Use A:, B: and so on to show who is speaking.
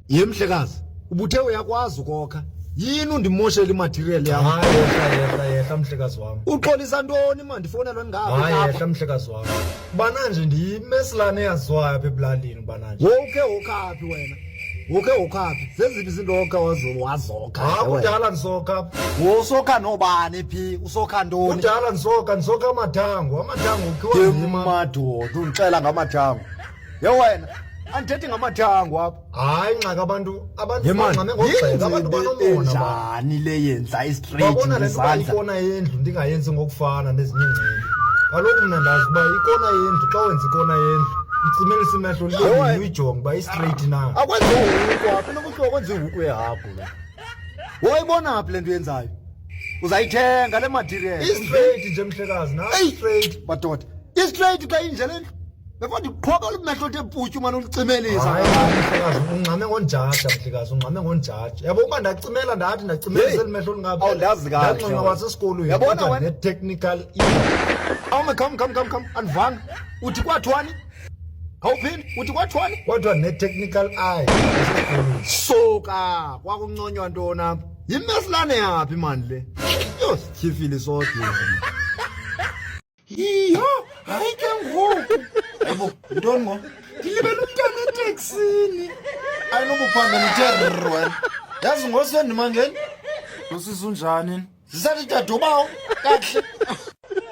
A: Ye mhlekazi, ubuthe uyakwazi ukokha. Yini undimoshela imaterial yam?
B: Hayi yehla yehla yehla mhlekazi wam.
A: Uxolisa ntoni mani ndifonelwa ndingapha
B: Hayi
A: eKapa?
B: yehla mhlekazi wam. Ubana nje ndiyimesilane eyaziwayo apha ebulalini ubana nje.
A: Wowukhe wokha phi wena? Wokhe wokha phi? Zeziphi izinto okhe wazokha?
B: Hayi
A: wena?
B: kudala ndisokha apha.
A: Wosokha nobani phi? Usokha ntoni?
B: Kudala ndisoka ndisoka amathango. Amathango ukhiwa nzima.
A: Madoda, undixela ngamathango. Ye wena, andithethi ngamathango apha.
B: Hayi ngxaki abantu abantu
A: Ye man,
B: bangxame ngogxeka abantu banomona ba.
A: enjani le yenza istraight
B: Babona le nto uba
A: ngezandla?
B: ikona yendlu ndingayenzi ngokufana nezinye iingcibi. Kaloku mna ndazi uba ikona yendlu xa wenza ikona yendlu ucimelisa imehlo
A: Ye wena.
B: libe uyijonge uba istraight na.
A: Akwenzi uhuku apha, inokuhluka kwenza ihuku yehagu lo. Woyibona phi le nto uyenzayo? Uzayithenga le material.
B: Istraight nje mhlekazi na
A: Eyi!
B: straight.
A: Madoda, istraight xa inje le ndlu. Before ndiqhokela umehlo othe putyu mani uliциmelisa.
B: Hayi hayi, mhlekazi ungxame ngonjaja mhlekazi ungxame ngonjaja. Yabo uba ndacimela ndathi ndacimelisa
A: Hey.
B: eli mehlo lingapha.
A: Awu, ndazi kakuhle
B: Ndangxama
A: wena.
B: kwasesikolweni.
A: Yabona
B: kodwa
A: wena?
B: Ne-technical
A: Awume come come come come andivanga. Uthi kwathiwani? Khawuphinde uthi kwathiwani?
B: Kodwa ne-technical eye esikolweni.
A: Suka kwakunconywa ntoni apha? Yimesilane yaphi mani le? Yho sityhifile sodwa.
C: Yiyo, hayi ke ngoku.
A: Hayibo, yintoni ngo?
C: Ndilibele umntana eteksini.
A: Ayinobuphambene uthe rr wena. Yazi ngosendimangeni.
C: Lo sisi unjani?
A: Sisathi dadobawo kakuhle.